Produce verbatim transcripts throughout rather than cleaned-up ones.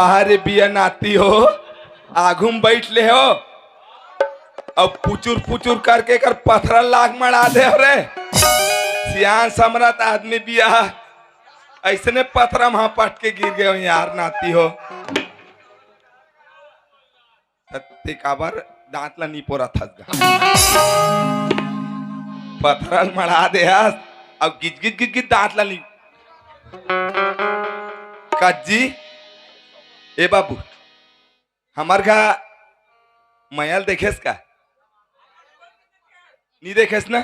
अरे बिया नाती हो, आघू म बइठ ले हो, अउ पुचुर पुचुर करके एकर पथरा लाग मड़ा दे हो रे। सियान समरत आदमी बिया, अइसने पथरा म पट के गिर गे हो यार नाती हो। त ते काबर दांत ला नी पोरत हस गा? पथरा ल मड़ा दे हस, अउ गिज गिज गिज गिज दांत ला नी। कज्जी, ए बाबू, हमर घर मया ल देखेस का? नी देखेस ना?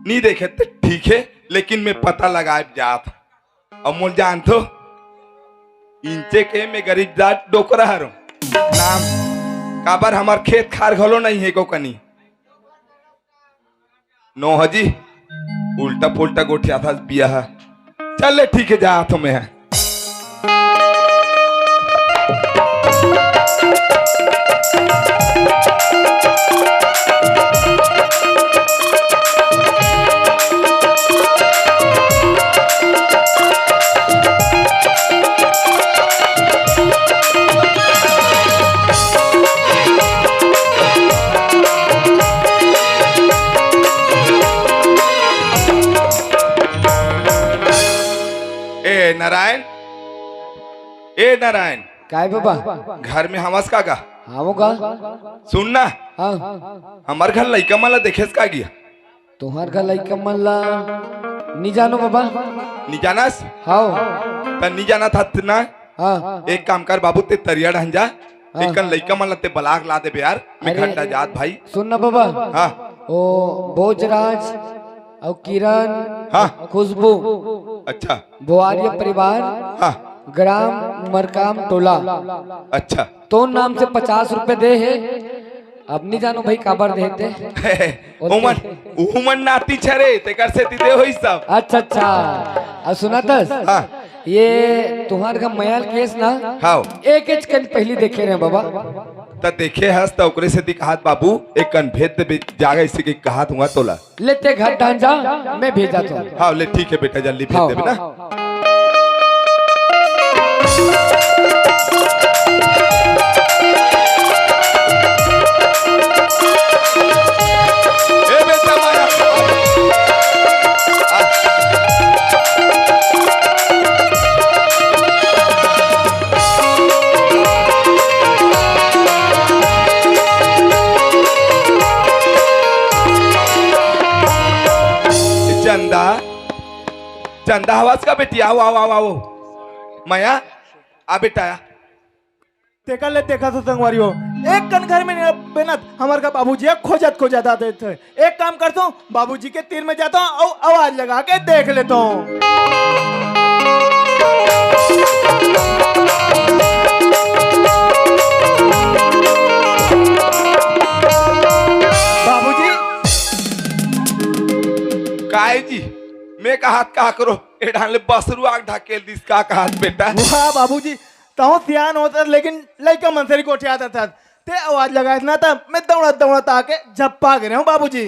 नी देखे त ठीक हे, लेकिन मैं पता लगाए जात। अउ मोल जानथो, इंचे के मैं गरीब जात डोकरा हरों। नाम काबर हमर खेत खार घलो नइ हे को कनी। नो हजी, उल्टा पुल्टा गोठियाथस बिया ह। चल ले ठीक हे, जात हों मैं ह। ए नारायण, ए नारायण। काय बाबा? घर में हवस का गा? हावों गा। सुन ना। हाँ। हमर घर लइका मन ला देखेस का गिया? तुंहर घर लइका मन ला नी जानों बाबा। नी जानस? हाव। त नी जानत हस ना? हाँ। एक काम कर बाबू, ते तरिया डहन जा। हाँ। एकन लइका मन ला ते बला के ला देबे यार। मैं अरे, घड्डा जात भाई। सुन ना बाबा। हाँ। ओ बोजराज अउ किरण, हाँ। खुशबू। अच्छा। बोआरिया परिवार, हाँ। ग्राम मरकाम टोला। अच्छा। तोर नाम से पचास रुपया दे हे। अब नी जानों भाई काबर दे हे ते। ओमन, ओमन नाती छरे, तेकर सेती दे होइस सब। अच्छा, अच्छा। अउ सुनत हस? हाँ। ये तुंहर घर मया ल केस ना? हाव। एकेच कन पहिली देखे रहेंव बाबा। त देखे हस त ओकरे सेती कहत बाबू, एक कन भेज देबे, जागा इसे के कहत हंव तोला। ले ते घर डहन जा, मैं भेजत हंव। हाँ, ले ठीक हे बेटा, जल्दी भेज देबे ना। ए बेटा माया। चंदा, चंदा हवस का बेटी? आओ, आओ, आओ, आओ। माया, आ बेटा, आ। तेकर ले देखत हो संगवारी हो, एक कन घर में नइ बेनत, हमर का बाबूजी ह खोजत खोजत आ देत हे। एक काम करथों, बाबूजी के तीर में जाथों अउ आवाज लगा के देख लेथों। बाबूजी। काय जी, मैं कहत का करो, ए डाले बसरू आग ढकेल दिस, का कहत बेटा? वाह बाबूजी, तहूं सियान होत हस, लेकिन लइका मन सरी गोठियात हस। ते आवाज लगायस ना, त मैं दौड़त दौड़त आके झप्पा गे रहेंव बाबूजी।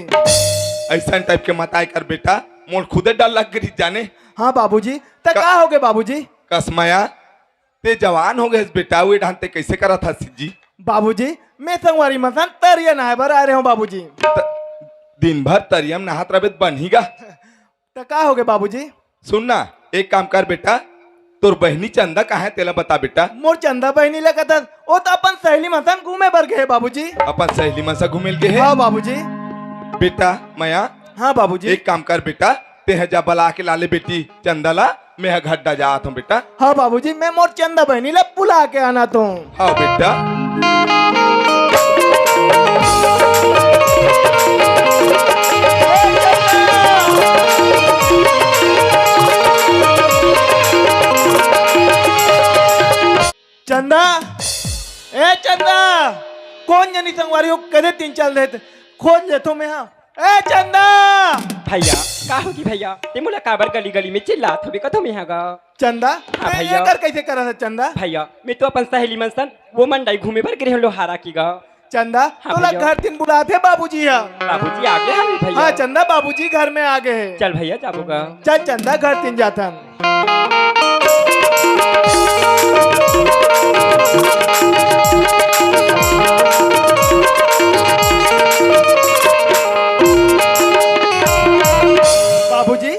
अइसन टाइप के मत आय कर बेटा, मोर खुदे डर लग गे जाने। हाँ बाबूजी, त का का होगे बाबूजी? कस माया, ते जवान होगे हस बेटा, उही डाहन ते कइसे करत हस जी? बाबूजी, मैं संगवारी मन सन तरिया नहाय बर आय रहेंव बाबूजी। त दिन भर तरिया म नहात रहिबे त बनही गा। त का होगे बाबूजी? सुन ना, एक काम कर बेटा, तोर बहिनी चंदा कहाँ हे तेला बता बेटा। मोर चंदा बहिनी ला कथस, ओ त अपन सहेली मन सन घूमे बर गे हे बाबूजी। अपन सहेली मन सन घूमे ल गे हे? हाँ बाबूजी। बेटा माया, हाँ बाबूजी। एक काम कर बेटा, तेंह जा बला के ला ले बेटी चंदा ला, मैं ह घड्डा जात हंव बेटा। हाँ बाबूजी, मैं मोर चंदा बहिनी ला बुला के आनत हंव। हाँ बेटा। चंदा, ए चंदा, कोन जनी संगवारी हो, कदे दिन चल देत, खोज लेथों मैं हा। ए चंदा! भैया, का होगे भैया? ते मोला काबर गली-गली में चिल्लात हवे कथों में हा गा? चंदा, हाँ ए, भैया। एकर कइसे करत हस चंदा? भैया, मैं तो अपन सहेली मन सन वो मंडई घूमे बर गे रहेंव लोहारा के गा। चंदा, हाँ तोला भैया। घर तीर बुलात हे बाबूजी हा। बाबूजी आगे हवे भैया। हाँ चंदा, बाबूजी घर में आगे हे। चल भैया, जाबो गा। चल चंदा, घर तीर जाथन। बाबूजी।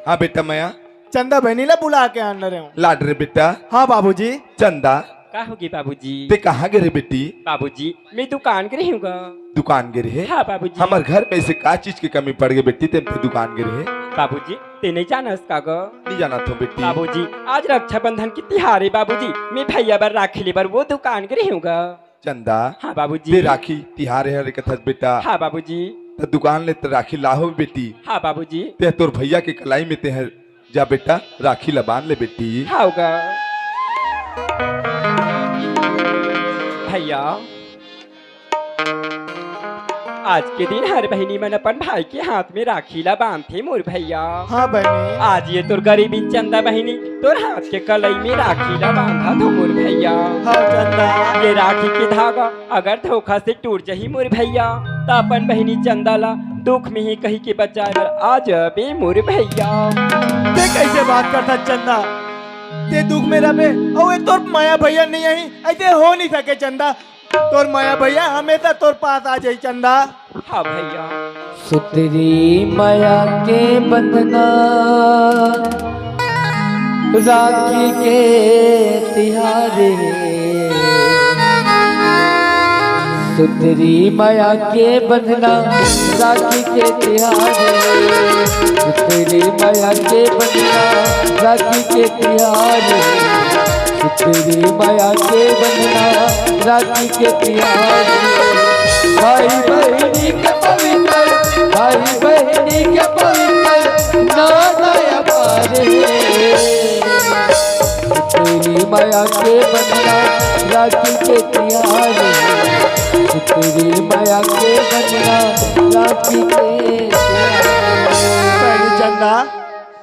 हाँ बेटा मया। चंदा बहिनी ला बुला के आन रहे हूँ। लाड रे बेटा। हाँ बाबूजी। चंदा। का होगे बाबूजी? ते कहाँ गे रे बेटी? बाबूजी, मैं दुकान गे रहे हूँ गा। दुकान गे रहे? हाँ बाबूजी। हमर घर में ऐसे का चीज के कमी पड़ गे बेटी, ते ते दुकान गे रहे? बाबूजी, ते नहीं जानस का गा? नहीं जानत हूँ बेटी। बाबूजी, आज रक्षाबंधन के तिहार है बाबूजी, मैं भैया बर राखी ले बर वो दुकान गे रहे हूँ गा। चंदा। हाँ बाबूजी। ते राखी तिहार है रे कथस बेटा। हाँ बाबूजी। त दुकान ले त राखी लाहो बेटी। हाँ बाबूजी। ते तोर भैया के कलाई में ते है, जा बेटा राखी ला बांध ले बेटी। हाँ गा। भैया, आज के दिन हर बहिनी मन अपन भाई के हाथ में राखी ला बांधथे मोर भैया। हाँ बहिनी। आज ये तोर गरीबिन चंदा बहिनी तोर हाथ के कलाई में राखी ला बांधत हो मोर भैया। हाँ चंदा। ये राखी के धागा अगर धोखा से टूट जही मोर भैया, त अपन बहिनी चंदा ला दुख में ही कही के बचाए बर आ जाबे मोर भैया। ते कैसे बात करता चंदा? ते दुख में रहबे, अउ एक तोर मया भैया नहीं आही, ऐसे हो नहीं सके चंदा। तोर मया भैया हमेशा तोर पास आ जाई चंदा। हाँ भैया। सुतरी मया के बंधना, राखी के तिहार हे। सुतरी मया के बंधना, राखी के तिहार हे। सुतरी मया के बंधना, राखी के तिहार हे। सुतरी मया के बंधना, राखी के तिहार। भाई बहिनी के पवित्र, भाई बहिनी के पवित्र नाता अपार हे। सुतरी मया के बंधना, राखी के तिहार। सुतरी मया के बंधना, राखी के तिहार। बहिनी चंदा।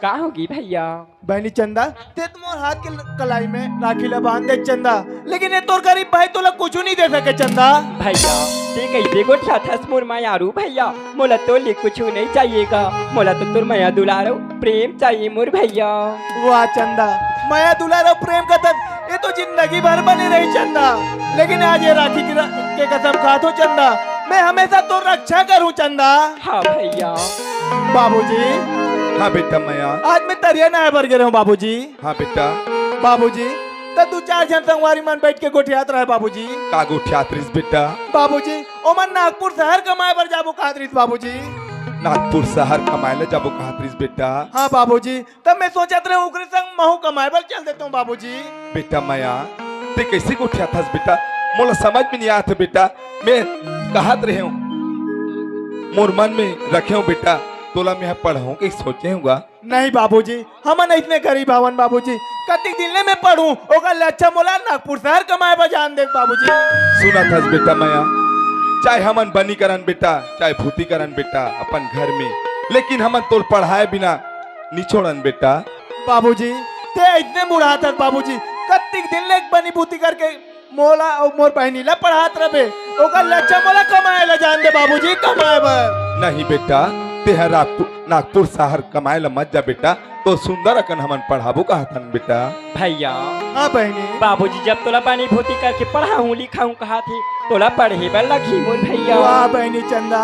का होगे भैया? बहिनी चंदा, ते तो मोर हाथ के ल-, कलाई में राखी ला बांध दे चंदा, लेकिन ये तोर गरीब भाई तोला कुछू नहीं दे सके चंदा। भैया, ते कैसे गोठियाथस मोर मयारू भैया, मोला तोर ले कुछू नहीं चाहिए गा, मोला तो तोर मया दुलार अउ प्रेम चाहिए मोर भैया। वाह चंदा, मया दुलार अउ प्रेम का तन ये तो जिंदगी भर बने रही चंदा, लेकिन आज ये राखी की र-, के कसम खात हूँ चंदा, मैं हमेशा तोर रक्षा करूँ चंदा। हाँ भैया। बाबूजी। हाँ बेटा मया। आज मैं तरिया नहाए बर गे रहे हूँ बाबूजी। हाँ बेटा। बाबूजी, त दू चार झन संगवारी मन बैठ के गोठियात रहे बाबूजी। का गोठियात रहिस बेटा? बाबूजी, ओमन नागपुर शहर कमाए बर जाबो कहत रहिस बाबूजी। नागपुर शहर कमाए ला जाबो कहत रहिस बेटा? हाँ बाबूजी, तब मैं सोचत रहे ओकरे संग महू कमाए बर चल देतों बाबूजी। बेटा मया, ते कैसे गोठियाथस बेटा? मोला समझ में नहीं आत हे बेटा। मैं कहत रहे हूँ, मोर मन में रखे हूँ बेटा, तोला मैं पढ़ाऊँ के सोचे हूँ गा। नहीं बाबूजी, हमन अइसने गरीब हवन बाबूजी। कतिक दिन ले मैं पढ़ूं, ओकर ले अच्छा मोला नागपुर शहर कमाए बर जान दे बाबूजी। सुनत हस बेटा मया, चाहे हमन बनी करन बेटा, चाहे भूती करन बेटा अपन घर में, लेकिन हमन तोल पढ़ाए बिना नी छोड़न बेटा। बाबूजी, ते अइसने बुढ़ात हस बाबूजी, कतिक दिन ले बनी भूती करके मोला अउ मोर बहिनी ला पढ़ात रबे, ओकर ले अच्छा मोला कमाए ला जान दे बाबूजी, कमाए बर। नहीं बेटा, तेहा नागपुर, नागपुर शहर कमाए ला मत जा बेटा, तो सुंदर अकन हमन पढ़ाबो कहत हन बेटा। भैया। हाँ बहिनी। बाबूजी जब तोला बनी भूती करके पढ़ाहूँ लिखाहूँ कहत हे, तोला पढ़े बर लगही मोर भैया। वाह बहिनी चंदा,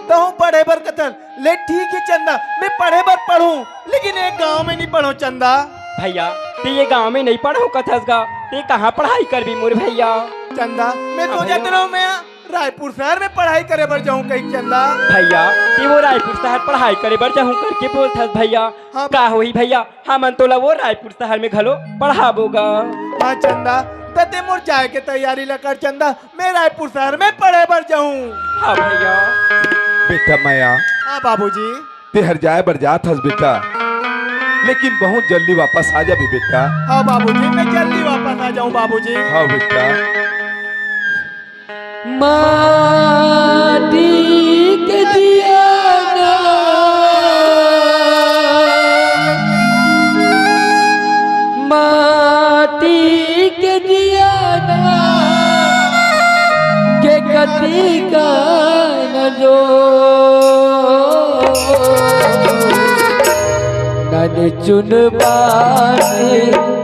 तहूँ पढ़े बर कथस, ले ठीक हे चंदा, मैं पढ़े बर पढ़ूं, लेकिन ये गांव में नहीं पढ़ों चंदा। भैया, ते ये गांव में नहीं पढ़ों कथस गा, ते कहाँ पढ़ाई करबे मोर भैया? चंदा, मैं हाँ सोचत भैया। रहूं मैं रायपुर शहर में पढ़ाई करे बर जाऊं कहीं चंदा। भैया, ते वो रायपुर शहर पढ़ाई करे बर जाहूं करके बोलथस भैया। हाँ। का होही भैया, हमन तोला वो रायपुर शहर में घलो पढ़ाबो गा। हाँ चंदा, त ते मोर जाए के तैयारी ला कर चंदा, मैं रायपुर शहर में पढ़े बर जाऊं। हाँ भैया। बेटा मया। हाँ बाबूजी। तेहर जाए बर जात हस बेटा, लेकिन बहुत जल्दी वापस आ जाबे बेटा। हाँ बाबूजी, मैं जल्दी वापस आ जाऊं बाबूजी। हाँ बेटा। माटी के दिया ना, माटी के दिया ना, के कति का न जो, न चुन बाटे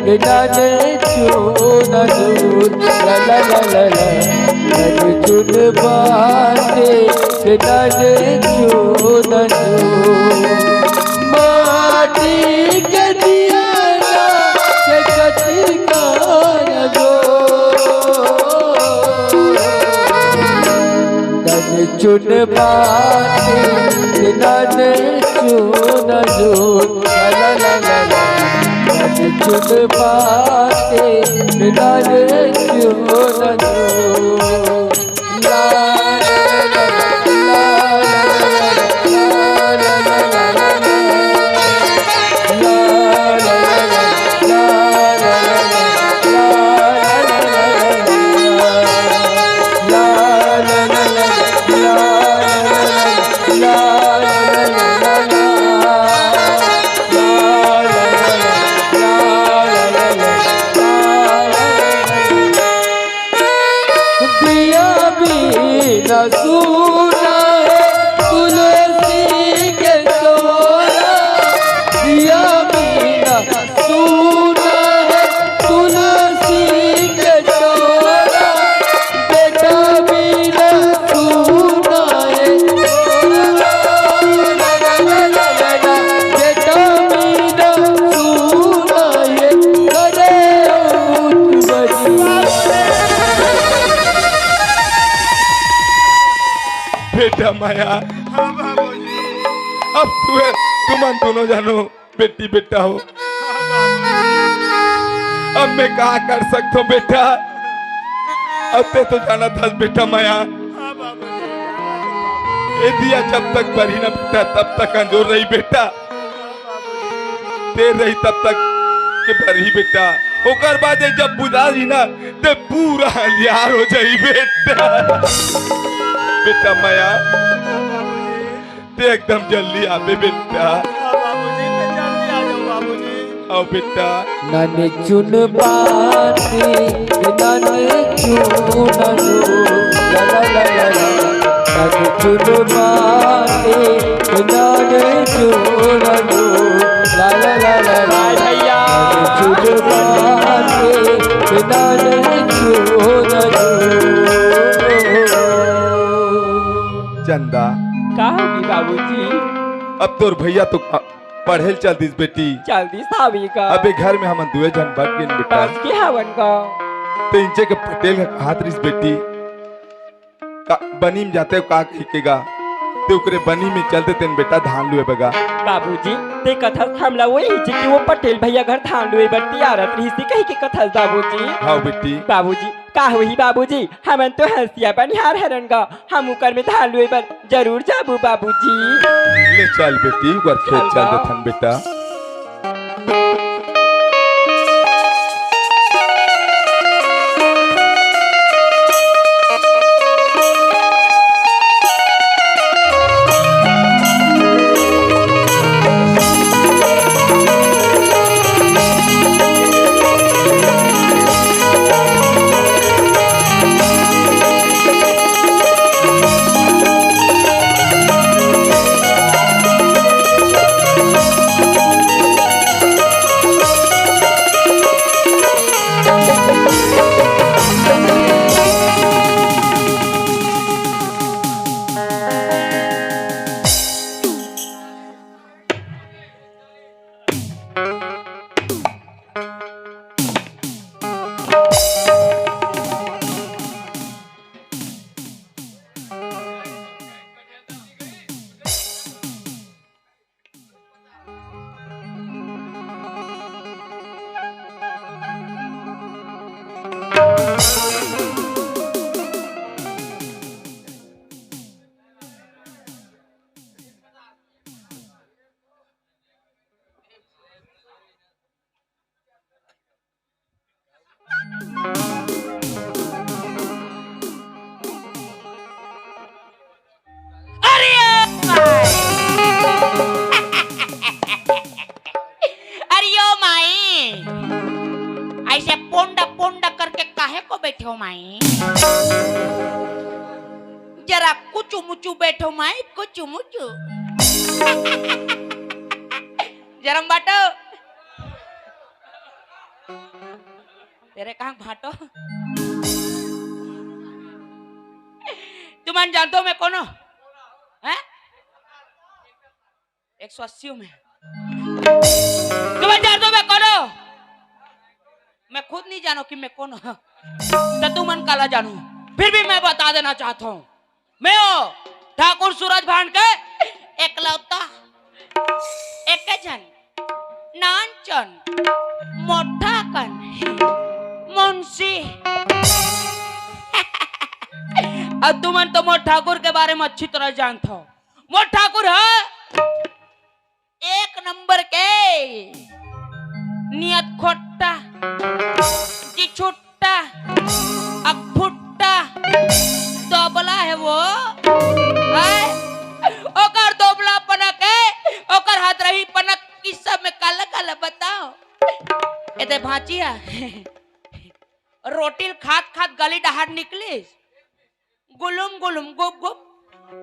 के नाने चुन दूर, ला ला ला ला ला। नन चुन बाटे के नाने चुन दूर। माटी के दिया ना के कतिकार दो। नन चुन बाटे, नन चुन दूर। ला, ला, ला, ला, ला। नन चुन बाटे, नन चुन दूर। ला, ला, ला, ला, ला, ला, ला, ला, ला, ला, ला, ला, ला। दिया बिना सूना है तुलसी के तोरा, दिया बिना सूना है तुलसी के तोरा, बेटा बिना सूना है, बेटा बिना सूना है, अरे ओ तुम्हारी। बेटा माया, हाँ बाबूजी। अब तू है, तुमन दोनों जानो बेटी बेटा हो। अब मैं का कर सकथों बेटा? अब ते तो जानत हस बेटा माया, ये दिया जब तक बरही ना बेटा, तब तक अंजोर रही बेटा। ते रही तब तक के बरही बेटा, ओकर बाद ये जब बुझाही ना, ते पूरा अंधियार हो जाही बेटा। बेटा माया, ते एकदम जल्दी आबे बेटा। हाँ बाबूजी, मैं जल्दी आ जाऊँ बाबूजी। आओ बेटा। नन चुन बाटे, नन चुन दूर। ला ला ला ला ला। नन चुन बाटे, नन चुन दूर। ला ला ला ला ला। हाय भैया। नन चुन बाटे, नन चुन दूर। चंदा। का होगे बाबूजी? अब तोर भैया तो पढ़े ल चल दिस बेटी। चल दिस हावे का? अबे घर में हमन दुए झन बच गेन बेटा। बच के हवन का? ते इंचे के पटेल ह कहात रिस बेटी, का बनी में जाते का कहि के गा, ते ओकरे बनी में चल देतेन बेटा धान लुए बगा। बाबूजी, ते कथस हमला वही हिचे कि वो पटेल भैया घर धान लुए बर तियारत रिहिस कहि के कथस बाबूजी। हाँ बेटी। बाबूजी, का होही बाबूजी, हमन तो हंसिया बनिहार हरन गा, हम उकर में धान लुए बर जरूर जाबो बाबूजी। ले चल बेटी, उकर खेत चल चल बा। देथन बेटा। अरे ओ माई! अरे ओ माई! ऐसे पोंडा पोंडा करके काहे को बैठे हो माई? जरा कुचु मुचु बैठो माई, कुचु मुचु। जरम बाटो। तेरे कहाँ भाटो? तुमन जानथो मैं कोनो? हैं? एक सौ अस्सी में। तुमन जानथो मैं कोनो? मैं खुद नहीं जानो कि मैं कौन हूँ। तो तुमन काला जानो। फिर भी मैं बता देना चाहता हूँ, मैं हूँ ठाकुर सूरज भान के एकलौता, एक जन, नानचन, मोटा कन, मुंशी। अब तुमन तो मोर ठाकुर के बारे में अच्छी तरह जानथो। मोर ठाकुर ह एक नंबर के नियत खोट्टा, जी छुट्टा, अकफुट्टा, दोबला है वो। हैं? ओकर दोबला पनक है, ओकर हथरही पनक, किस सब में काला काला बताओ। एदे भांचिया, रोटी ल खात खात गली डहार निकलिस, गुलुम गुलुम गुप गुप।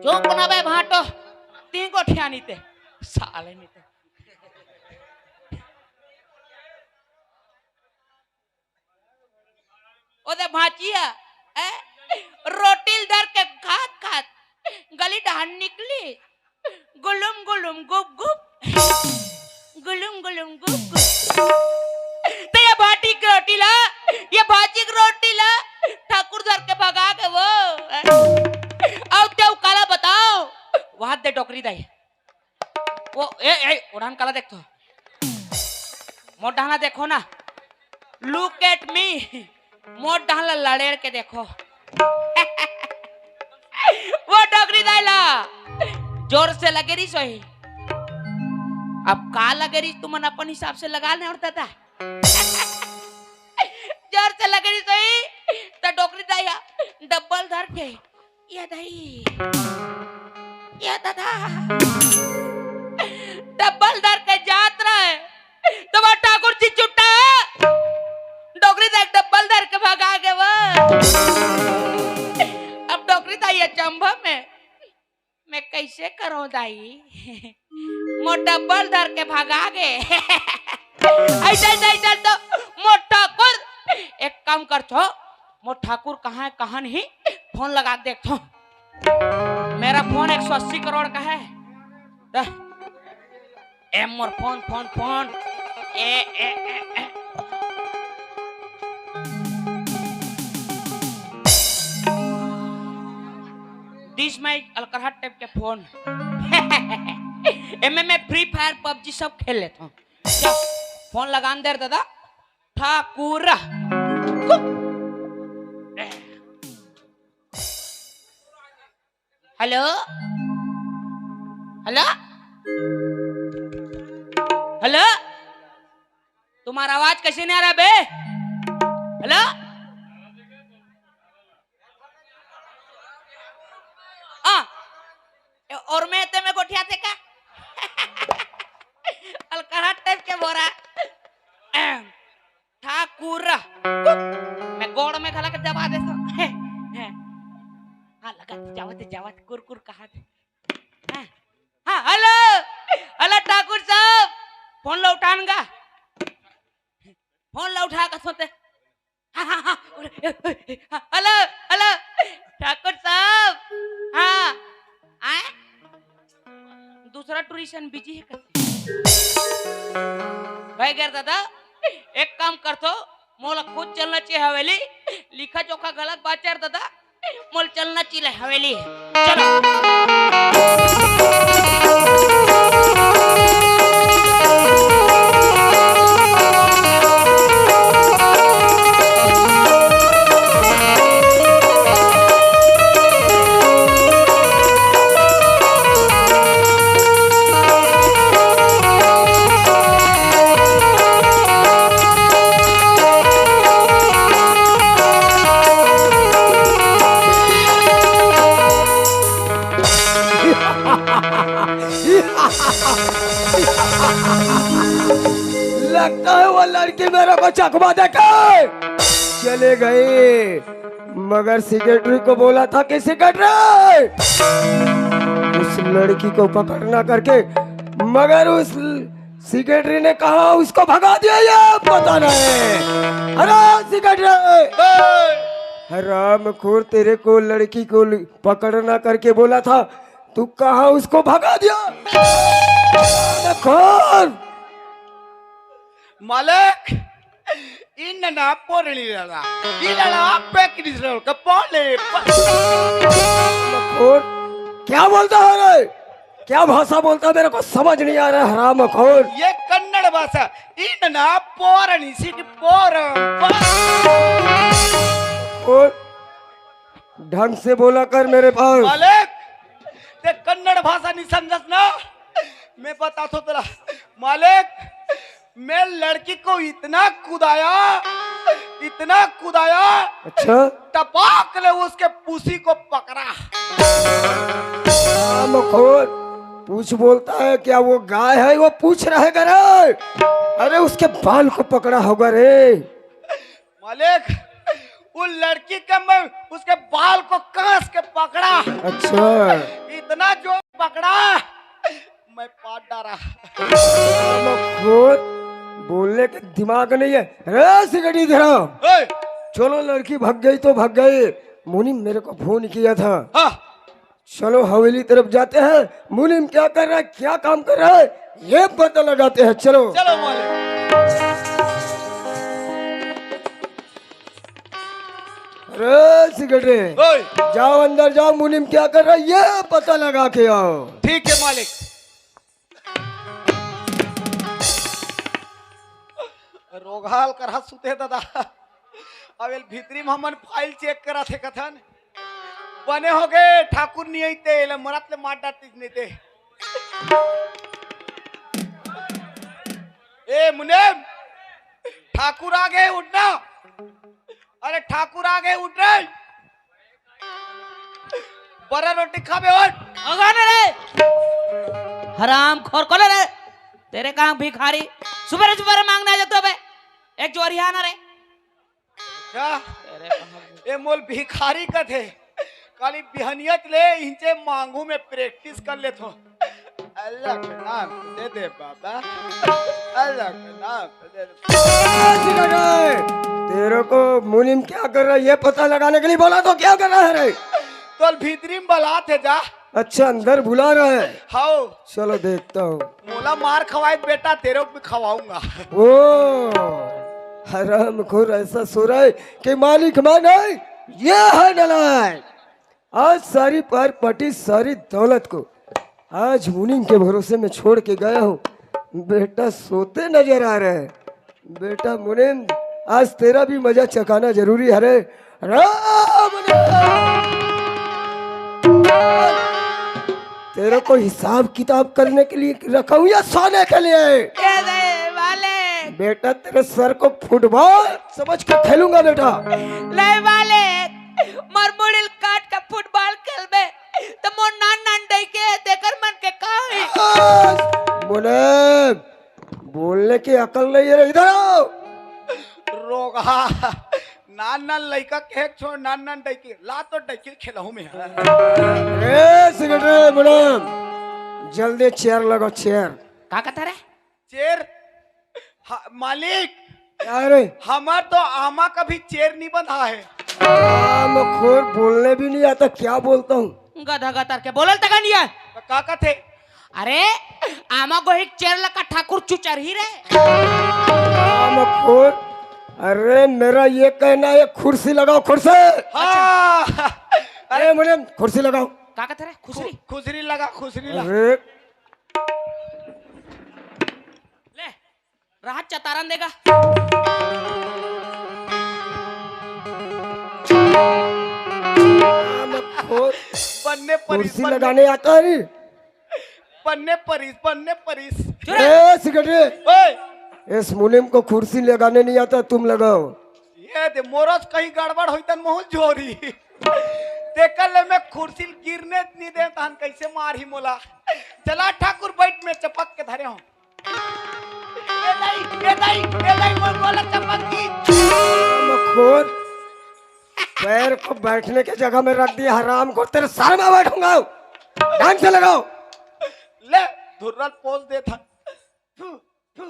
चुप ना बे भांटो, तीन गोठिया नीते, साले नीते। ओदे भांचिया, ए, रोटी ल धर के खात खात गली डहार निकलिस, गुलुम गुलुम गुप गुप, गुलुम गुलुम गुप गुप। त ये भांटी के रोटी ला, ये भांची के रोटी ला ठाकुर धर के भगा गे वो। अउ तें काला बताओ, वहां दे डोकरी दाई। वो, ए, ए, उड़ान काला देखथो। मोर डहन ला देखो ना। Look at me। मोर डहन ला लड़ेड़ के देखो। वो डोकरी दाई ला जोर से लगे रहिस होही। अब का लगे रहिस, तुमन अपन हिसाब से लगा ले, और दादा। जोर से लगे रहिस होही, त डोकरी दाई ह डब्बल धर के, ये दाई, ये दादा, डब्बल धर के जात रहे, त वो ठाकुर जी छुट्टा, डोकरी दाई डब्बल धर के भगा गे वो। अब डोकरी दाई अचंभा में, मैं कैसे करो दाई? मोर डब्बल धर के भगा गे। ऐसे, ऐसे, ऐसे तो मोर ठाकुर, एक काम करथो, मोर ठाकुर कहाँ है, कहाँ नहीं, फोन लगा के देखथो। मेरा फोन एक सौ अस्सी करोड़ का है। द-, ए मोर फोन, फोन, फोन। ए, ए, ए, ए। दिस माई अलकरहा टाइप के फोन। एमे मैं Free Fire, PUBG सब खेल लेथों। चल, फोन लगान दे रे दादा। ठाकुर। हेलो? हेलो? हेलो? तुम्हारा आवाज कैसे नहीं आ रहा बे? हेलो? आ, ए, और मैं ते में गोठिया थे का? अलकरहा टाइप के बोरा। ठाकुर। मैं गोड़ में घला के दबा दे सो। हाँ, लगा थे, जावत, जावत, कुर, कुर कहा थे। हाँ, हाँ, हेलो, हेलो ठाकुर साहब, फोन ला उठान गा। फोन ला उठा का सोते। हाँ, हाँ, हाँ, हेलो, हेलो, ठाकुर साहब, हाँ, आए? दूसरा टूरिस्ट बिजी है कसे? भाई गर दादा, एक काम करथो, मोला खुद चलना चाहिए हवेली, लिखा जोखा गलत बात यार दादा, मोला चलना चाहिए हवेली। चलो। लगता है वो लड़की मेरे को चकमा देके चले गई, मगर सेक्रेटरी को बोला था कि सेक्रेटरी, उस लड़की को पकड़ना करके, मगर उस सेक्रेटरी ने कहा उसको भगा दिया, ये पता नहीं। अरे सेक्रेटरी, हरामखोर, तेरे को लड़की को ल-, पकड़ना करके बोला था, तू कहाँ उसको भगा दिया? हरामखोर। मालिक, इन ना पोरणी लड़ा, इन ना पे किनिस लड़ा, कपाले, प- हरामखोर, क्या बोलता है रे? क्या भाषा बोलता है, मेरे को समझ नहीं आ रहा है, हरामखोर। ये कन्नड़ भाषा, इन ना पोरणी सीट पोर, प- और ढंग से बोला कर मेरे पास। मालिक, ते कन्नड़ भाषा नहीं समझस ना, मैं बता तो तेरा मालिक, मैं लड़की को इतना कुदाया, इतना कुदाया, अच्छा। टपाक ले उसके पूछी को पकड़ा। हरामखोर, पूछ बोलता है क्या? वो गाय है, वो पूछ रहे करे। अरे, उसके बाल को पकड़ा होगा रे। मालिक, उस लड़की के मैं उसके बाल को कस के पकड़ा। अच्छा। इतना जोर पकड़ा, मैं पाद डारा। हरामखोर, बोलने के दिमाग नहीं है। रे सेक्रेटरी, इधर आओ। ए! चलो, लड़की भाग गई तो भाग गई। मुनीम मेरे को फोन किया था। हाँ। चलो, हवेली तरफ जाते हैं। मुनीम क्या कर रहा है, क्या काम कर रहा है, ये पता लगाते हैं। चलो। चलो मालिक। अरे सेक्रेटरी, ओए। जाओ, अंदर जाओ, मुनीम क्या कर रहा है, ये पता लगा के आओ। ठीक है मालिक। रोगहा ल करा सुते दादा। अब एला भीतरी म हमन फाइल चेक करा थे कथन। बने हो गे, ठाकुर नहीं आई ते, एला मरत ले मार डारतिस नहीं ते। ए मुनेम, ठाकुर आ गे, उठ ना। अरे ठाकुर आ गे, उठ रे। बरा रोटी खाबे, उठ। अगन रे। हरामखोर, कोन रे? तेरे कहाँ भिखारी? सुबह सुबह मांगने आ जाते हो बे। एक जोरिया ना रे। का? तेरे कहाँ ए मोल भिखारी कथे। काली बिहनियत ले इंचे मांगू में प्रैक्टिस कर लेथो। अल्लाह के नाम दे दे बाबा, अल्लाह के नाम दे दे। तेरे को मुनीम क्या कर रहा है, ये पता लगाने के लिए बोला तो क्या कर रहा है रे? तोल भीतरी में बलात हे जा। अच्छा, अंदर बुला रहा है। हाओ। चलो देखता हूँ। मोला मार खवाए बेटा, तेरे को भी खवाऊंगा। ओ, हरामखोर ऐसा सो रहा है कि मालिक मैं नहीं, ये है नालायक। आज सारी पार पटी, सारी दौलत को आज मुनीम के भरोसे में छोड़ के गया हूँ। बेटा सोते नजर आ रहे हैं। बेटा मुनीम, आज तेरा भी मजा चखाना जरूरी है रे। राम ने तेरे को हिसाब किताब करने के लिए रखा हूँ या सोने के लिए? ये दे वाले। बेटा तेरे सर को फुटबॉल समझ के खेलूंगा बेटा। ले वाले, मोर मुड़िल काट के फुटबॉल खेलबे, त मोर नान नान डई के तेकर मन के का होई? मुनीम, बोलने की अकल नहीं है रे, इधर आओ। रोगहा, नान नान लइका के छोड़, नान नान डई के ला तो डई के खेलहूं मैं। ए सेक्रेटरी मुनीम, जल्दी चेयर लगाओ, चेयर। का कहता रे? चेर, हा, मालिक, क्या रे? हमार तो आमा का भी चेर नहीं बंधा है। हरामखोर, बोलने भी नहीं आता, क्या बोलता हूँ? गधा गतर के बोलल तक नहीं है। तो का कथे? अरे, आमा गोहिक चेर लका ठाकुर चुचरही रे। हरामखोर, अरे मेरा ये कहना है, कुर्सी लगाओ, कुर्सी। हाँ। अरे मुनीम, कुर्सी लगाओ। का कथे रे? खुसरी? खु-, खुसरी लगा, खुसरी लगा। अरे ले, राहत चतारन देगा। हरामखोर। बन्ने परिस, कुर्सी बन्ने लगाने आता है रे। बन्ने परिस, बन्ने परिस। चुप रह। ए, सेक्रेटरी। ओए। इस मुनीम को कुर्सी लगाने नहीं आता, तुम लगाओ। ये दे, मोरस कहीं गड़बड़ होई तन मोहन जोरी। तेकर ले मैं कुर्सी गिरने नहीं दे, तहन कैसे मारही मोला। चला ठाकुर, बैठ, मैं चपक के धरे हूँ। ए दाई, ए दाई, ए दाई, मोर गोला चपक की। हरामखोर, पैर को बैठने की जगह में रख दिया, हरामखोर, तेरे सर में बैठूंगा। ढंग से लगाओ। ले, धुर्रल पोज दे था। ले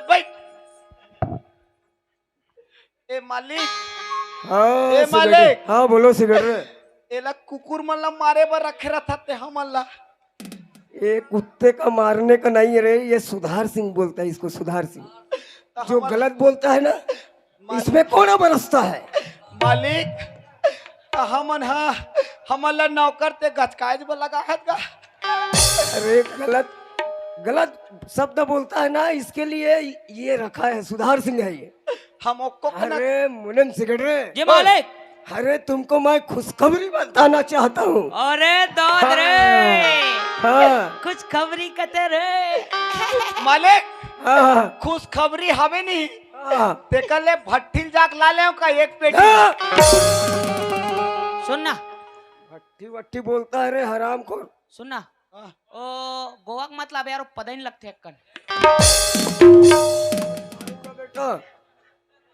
बैठ। ए मालिक, हाँ, ए सिगरेट। मालिक। हाँ, बोलो सिगरेट रे। एला कुकुर मन ला मारे बर रखे रथस ते हमन ला। ये कुत्ते का मारने का नहीं है रे, ये सुधार सिंह बोलता है इसको, सुधार सिंह। तो जो हमन गलत बोलता है ना, मा- इसमें कौन बरसता है? मालिक, त हमन हा, हमन ला नौकर ते गचकाए बर लगा है का? अरे गलत, गलत शब्द बोलता है ना, इसके लिए ये रखा है, सुधार सिंह है ये। हम ओको को ना अरे मुनेम सिगरेट रे। जी मालिक। अरे तुमको मैं खुशखबरी बताना चाहता हूँ। अरे दाद रे। हाँ। खुशखबरी कते रे। मालिक, हाँ। खुशखबरी हवे नहीं। हाँ। तेकर ले भट्ठी ल जाके ला ले का एक पेटी। हाँ। सुन ना। भट्ठी वट्ठी बोलता है रे हरामखोर। सुन ना। हाँ। ओ गोवा के मतलब यार, वो पता ही नहीं लगते अक्कन। बेटा,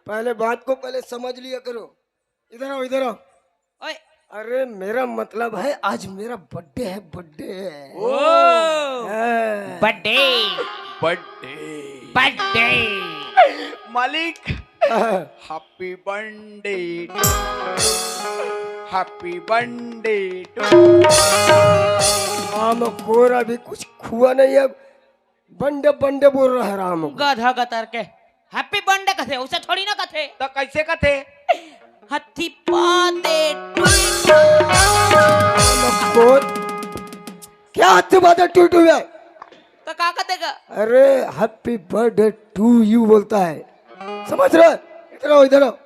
पहले बात को पहले समझ लिया करो। इधर आओ, इधर आओ। ओए। अरे मेरा मतलब है आज मेरा बर्थडे है, बर्थडे। ओ। हाँ। बर्थडे। बर्थडे। बर्थडे। मालिक, हाँ। Happy birthday to you, happy birthday to you। हरामखोर, अभी कुछ हुआ नहीं है, बर्थडे बर्थडे बोल रहा है हराम। गधा गतर के। Happy birthday कथे, उसे थोड़ी ना कथे। तो कैसे कथे? हत्ती पाते टुई टुई। हरामखोर, क्या हत्ती पाते टुई टुई है? तो का कथे का? अरे happy birthday to you बोलता है, समझ रहे? इधर आओ, इधर आओ,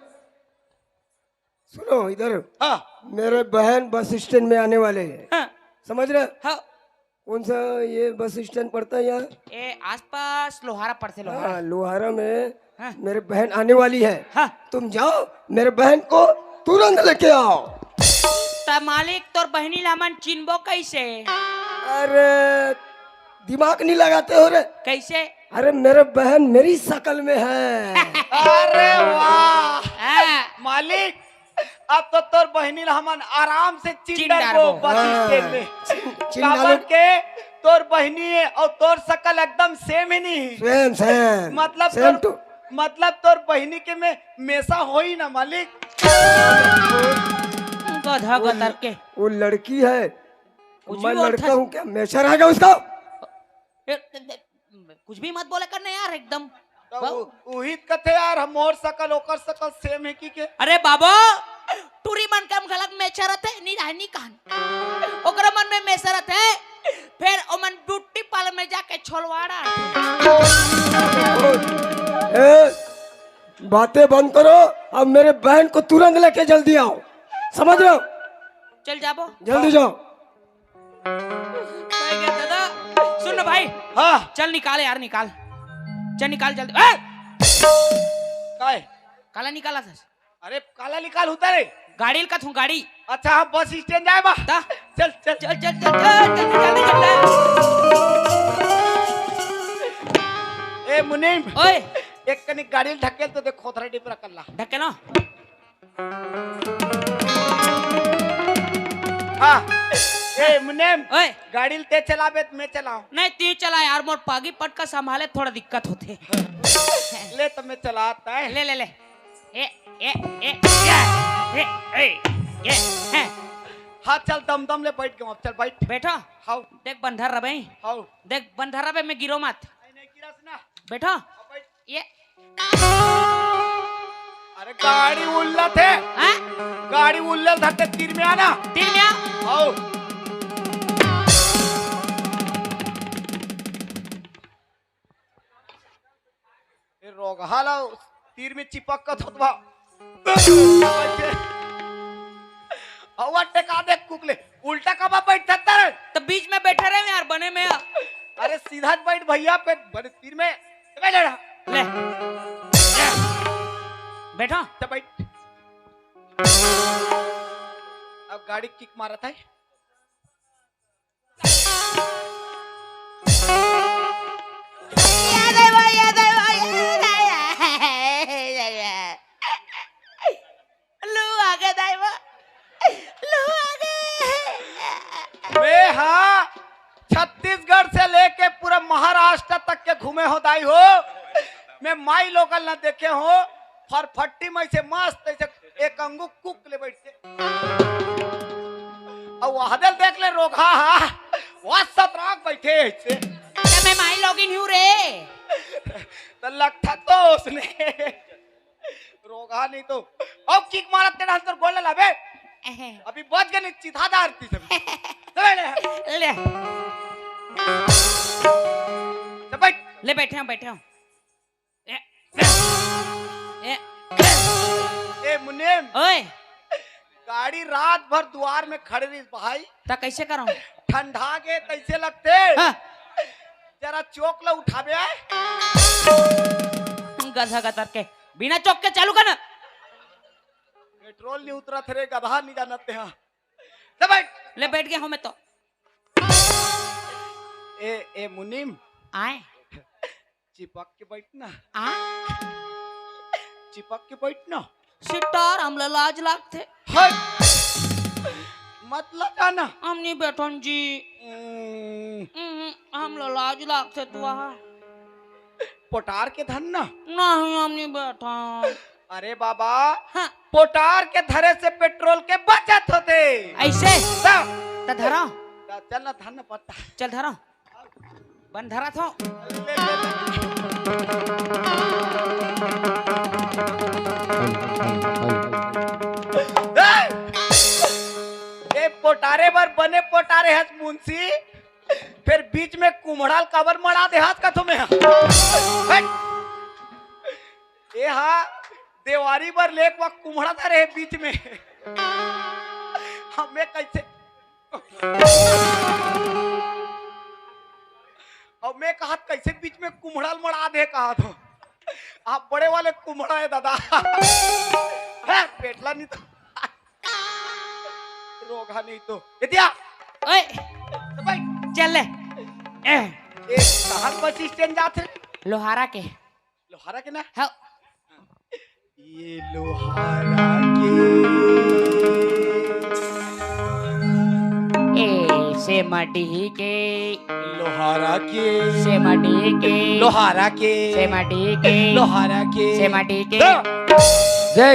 सुनो इधर। हाँ। मेरे बहन बस स्टैंड में आने वाले हैं। हाँ। समझ रहे? हाँ। कौन सा ये बस स्टैंड पड़ता है यहाँ? ए आसपास लोहारा पड़ते, लोहारा। हाँ, लोहारा में हाँ। मेरे बहन आने वाली है। हाँ। तुम जाओ मेरे बहन को तुरंत लेके आओ। त मालिक तोर बहनी ला हमन चिन्हबो कैसे? अरे दिमाग नहीं लगाते हो रे। कैसे? अरे मेरे बहन मेरी शकल में है। अरे वाह। हाँ। मालिक, अब तो तोर बहनी ला हमन आराम से चिन चिन डारबो डारबो। बस हाँ। स्टैंड में। चिन, चिन काबर डालो। के तोर बहनी है और तोर शकल एकदम सेम ही नहीं। सेम, सेम। मतलब सेम तोर, टू। मतलब तोर बहनी के में मेसा होई ना मालिक। गधा वो गतर के। वो लड़की है। कुछ मैं भी बोलता लड़का है। हूँ क्या? मेसा रहेगा उसका? ए, ए, ए, कुछ भी मत बोले करना यार एकदम। तो वाह। उ-, उही त कथे यार, हम मोर शकल, ओकर शकल सेम है कि के? अरे बाबा, टूरी मन के हम घलक मेछा रथे, नी राहनी कहन। ओकरा मन में मेछा रथे, फिर ओमन ब्यूटी पार्लर में जाके छोलवाड़ा। ए, बातें बंद करो, अब मेरे बहन को तुरंत लेके जल्दी आओ, समझ रहे हो? चल जाबो। जल्दी जाओ। भाई के दादा, सुन ना भाई। हाँ। चल निकाल यार, निकाल। चल निकाल जल्दी। ए! काय? काला निकाला था। अरे काला निकाल होता रे। गाड़ी ल कथूं, गाड़ी। अच्छा, हम बस स्टैंड जाए बा। ता? चल, चल। चल, चल, चल, चल, जल्दी, जल्दी चल। ए मुनीम। ओए। एक कनी गाड़ी ल ढकेल तो देख खोथरा डिपरा कल्ला। ढकेल ना। हाँ। ए मुनेम, ओए। गाड़ी ल ते चलाबे त मैं चलाओ। नहीं, तू चला यार, मोर पागी पटका संभाले थोड़ा दिक्कत होथे। ले त मैं चलाता है। ले, ले, ले। ए, ए, ए, ए, ए, ए, ए, हैं। हाँ, चल दम दम ले बैठ गया, अब चल बैठ। बैठो। हाउ। देख बंधर रबे। हाउ। देख बंधर रबे, मैं गिरो मत। नहीं, नहीं गिरा सुना। बैठो। अब बैठ। ये अरे गाड़ी उल्लत है। हाँ? गाड़ी उल्लत धरते तीर में आना। तीर में आ। आओ। ये रोगहा ला तीर में चिपक का थोतवा। अवा टेका दे कुकले। उल्टा कबा बैठ सकता रे? तो बीच में बैठे रहे यार, बने में। अरे सीधा बैठ भैया, पे बने तीर में। ले। ले। बैठो। तो बैठ। अब गाड़ी किक मारत है। लू आगे दाई बा। लू आगे। मैं हा छत्तीसगढ़ से लेके पूरा महाराष्ट्र तक के घूमे हो दाई हो। मैं माई लोकल ना देखे हो। फरफट्टी में से मस्त ऐसे एक अंगू कुक ले बैठते। अब वहादल देख ले रोगहा हा, वह सतराक बैठे ऐसे। त मैं माई लोगिन हूँ रे। तो लगता तो उसने रोगहा नहीं तो। अब किक मारत तेरा अंतर गोल लाबे। अबे बच गए नहीं, चिथा दार थी सब। ले ले। ले। ले बैठ। ले बैठे हूँ, बैठे हूँ। ए, ए, ए मुनीम, ओए। गाड़ी रात भर दुआर में खड़े रहिस भाई। त कैसे करूं? ठंडा के कैसे लगते? हाँ। जरा चोक ला उठाबे आए। गधा गतर के, बिना चोक के चालू कर ना। पेट्रोल नहीं उतरत रे गधा, नहीं जानते हैं। ले बैठ। ले बैठ गया हूँ मैं तो। ए ए मुनीम, आए। चिपक के बैठ ना। आ? चिपक के बैठ ना। सिस्टर, हमला लाज लागथे। हट। मत लजा ना। हम नहीं बैठन जी। हम्म। हम्म, हमला लाज लागथे तू आ। पोटार के धर ना। नहीं, हम नहीं बैठन। अरे बाबा, हाँ। पोटार के धरे से पेट्रोल के बचत होथे। ऐसे? त धरा। त चल ना, धर ना पत्ता। चल धरा। बन धरा थो। ए, पोटारे बर बने पोटारे हस मुंशी, फिर बीच में कुम्हड़ाल काबर मड़ा दे हाथ का तुम्हें। हट। ए हा, देवारी बर लेक वा कुम्हड़ा धरे हे बीच में। हमें कैसे? अब मैं कहा कैसे बीच में कुम्हड़ाल मड़ा दे कहा तो। आप बड़े वाले कुम्हड़ा है दादा। है, पेटला नहीं तो। रोगा नहीं तो। ए दिया। ओए, तो भाई। चल ले। ए। ए, कहाँ बस स्टैंड जात है? लोहारा के। लोहारा के ना? हाँ। ये लोहारा के। ए, से माटी के। लोहारा के। से माटी के। लोहारा के। से माटी के। लोहारा के। से माटी के। जय।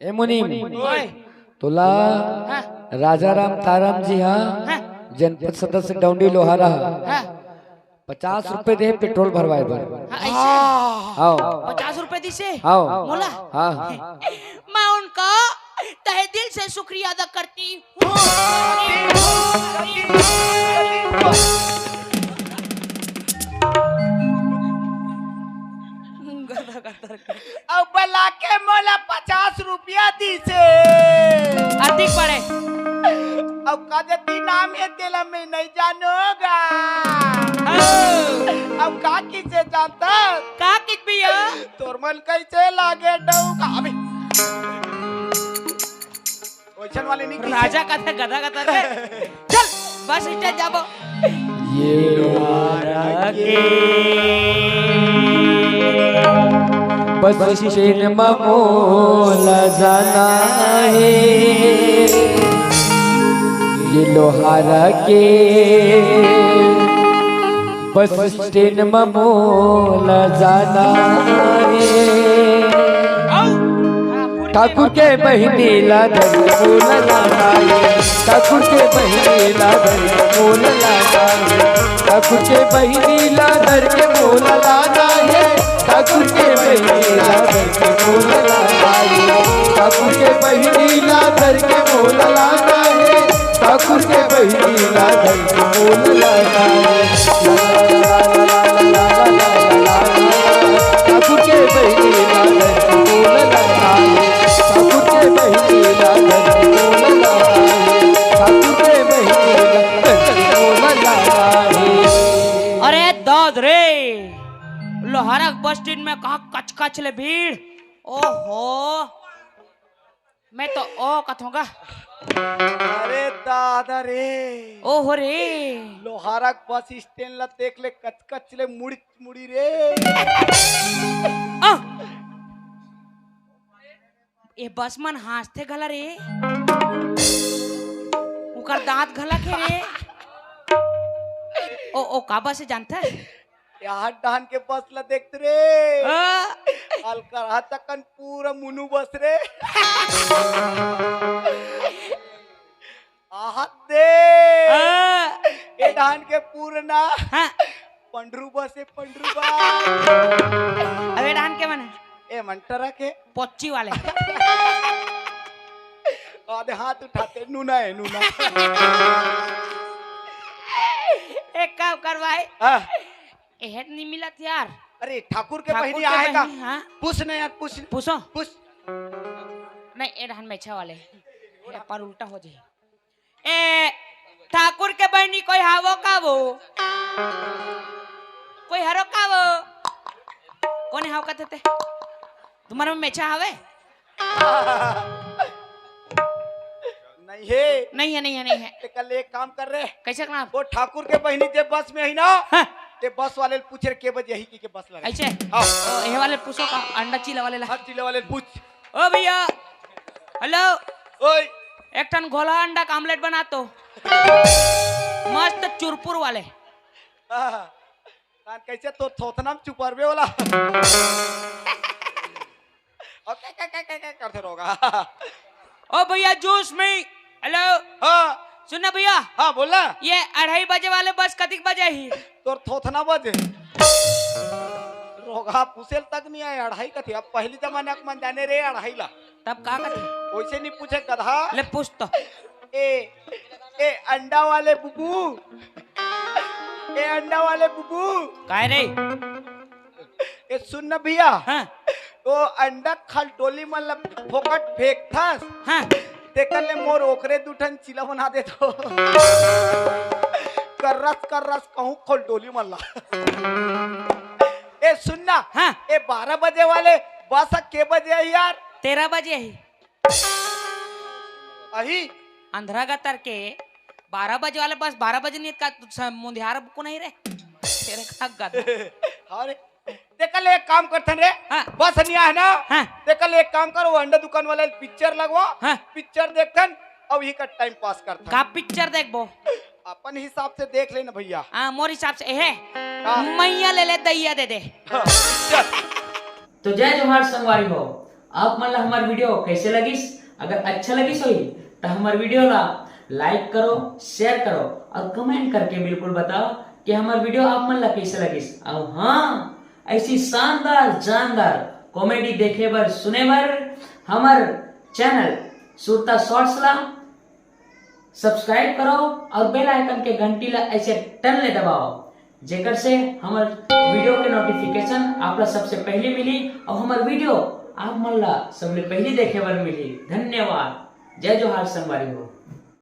ए मुनीम, ओए। तोला हाँ। राजा राम तारम जी हा, हाँ। जनपद सदस्य डौंडी लोहारा हा। हाँ। पचास रुपए दे पेट्रोल भरवाए बर। हाँ, ऐसे? आओ। पचास रुपए दिसे? आओ। मोला? हाँ। मैं उनका तहे दिल से शुक्रिया अदा करती हूँ। गदा गदा। अउ बला के मोला पचास रुपया दिसे। अतिक पड़े। अउ का जती नाम हे तेला मैं नहीं जानोगा। हाँ। अउ का किसे जानता? का कित भैया? तोर मन कैसे लागे डौका? अबे। ओइसन वाले नहीं किसे। राजा का था गधा का था रे। चल, बस स्टैंड जाबो। ये लोहारा के बस स्टैंड म मोला जाना हे। ये लोहारा के बस स्टैंड म मोला जाना हे। ठाकुर के बहिनी ला धर के मोला लाना हे, ठाकुर के बहिनी ला धर के मोला लाना हे, ठाकुर के बहिनी ला धर के मोला लाना हे, ठाकुर के बहिनी ला धर के मोला लाना हे, ठाकुर के बहिनी ला धर के मोला लाना हे, ठाकुर के बहिनी ला धर के मोला लाना हे। ठाकुर के बहिनी ला धर के मोला लाना हे। ठाकुर के बहिनी ला धर के मोला लाना हे। ठाकुर के बहिनी ला धर के मोला लाना हे। अरे दाद रे, लोहारा बस स्टैंड में का कच कच ले भीड़। ओहो, मैं तो ओ कथोंगा। अरे दादा रे। ओहो रे। लोहारा बस स्टैंड ला देख ले, कच कच ले मुड़ी मुड़ी रे। आ! ए बस मन हाँसथे घला रे। उकर दांत घला के रे। ओ ओ का बस हे जानथस? यार, डहन के बस ला देखत रे। आ? अलकरहा तकन पूरा मुनु बस रे। आहत दे। आ? ए डहन के पूरा ना। हाँ। पंडरू बस हे, पंडरू बस। अबे डहन के मन हे? ए मन ट्रक हे। पोच्ची वाले। आधे हाथ उठाते, नूना हे, नूना। एक काम कर भाई। हाँ। एहर नहीं मिलत यार। अरे, ठाकुर के ठाकुर बहिनी के आहे का? बहिनी, हाँ। पूछ ना यार, पूछ। पूछो। पूछ। नहीं, ए डहन मेछा वाले। ए पर उल्टा हो जाए। ए, ठाकुर के बहिनी कोई हावो का वो? कोई हरो का वो? कोन हाव कथे ते? तुम्हारा में मेछा हावे? नहीं हे। नहीं हे, नहीं हे, नहीं हे। ते कल एक काम कर रे। कैसे काम? वो ठाकुर के बहिनी जे बस में ही ना, हाँ। ते बस वाले ल पूछ रे के बजे ही कि के बस लगे। ऐसे? हाँ। तो ये वाले पूछो का, अंडा चिल्ला वाले ला। हाँ, चिल्ला वाले ल पूछ। ओ भैया, हेलो। ओए। एक ठन घोला अंडा का आमलेट बना तो। मस्त चुरपुर वाले। हाँ। कान कैसे तो थोथना में चुपरबे वाला। ओके, के, के, के, के करते रहोगा। ओ भैया, जूस में, हेलो। हाँ। सुन ना भैया। हाँ, बोल ना। ये अढ़ाई बजे वाले बस कतिक बजे ही? तोर थोथना बजे। रोगा पुसेल तक नहीं आए, अढ़ाई कथी। अब पहली जमाना के मन जाने रे अढ़ाई ला। तब का कथी? वैसे नहीं पूछे गधा। ले पूछ तो। ए, ए अंडा वाले बुबू, ए अंडा वाले बुबू। काय रे? ए सुन न भैया। हाँ। ओ अंडा खलडोली मन ला फोकट फेंकथस। हाँ। तेकर ले मोर ओकरे दू ठन चिला बना दे तो। कर्रस कर्रस कहूँ खलडोली मन ला। ए सुन ना। हाँ। ए बारह बजे वाले बस के बजे है यार? तेरह बजे ही। अही? अंधरा गतर के बारह बजे वाले बस बारह बजे नहीं का तू स-, मुंधियार को नहीं रे। तेरे का गधा। अरे, तेकर ले एक काम करथन रे। हाँ। बस नहीं आहे ना? हाँ। तेकर ले एक काम कर, वो अंडा दुकान वाले पिक्चर लगवा। हाँ। पिक्चर देखथन, अब ही का टाइम पास करथन। का पिक्चर देखबो? अपन हिसाब से देख लेना भैया। हाँ, मोर हिसाब से हे। हाँ। मैया ले ले, दैया दे दे। हाँ, चल। तो जय जोहार संगवारी हो, आप मन ला हमर वीडियो कैसे लगिस? अगर अच्छा लगिस होही त हमर वीडियो ला लाइक करो, शेयर करो और कमेंट करके बिल्कुल बताओ कि हमर वीडियो आप मन ला कैसे लगिस। और हाँ, ऐसी शानदार जानदार कॉमेडी देखे बर सुने बर हमर चैनल सुरता शॉर्ट्स ला सब्सक्राइब करो और बेल आइकन के घंटी ला ऐसे टन ले दबाओ, जेकर से हमर वीडियो के नोटिफिकेशन आप ला सबसे पहले मिली और हमर वीडियो आप मन ला सबले पहले देखे बर मिली। धन्यवाद। जय जोहार संगवारी हो।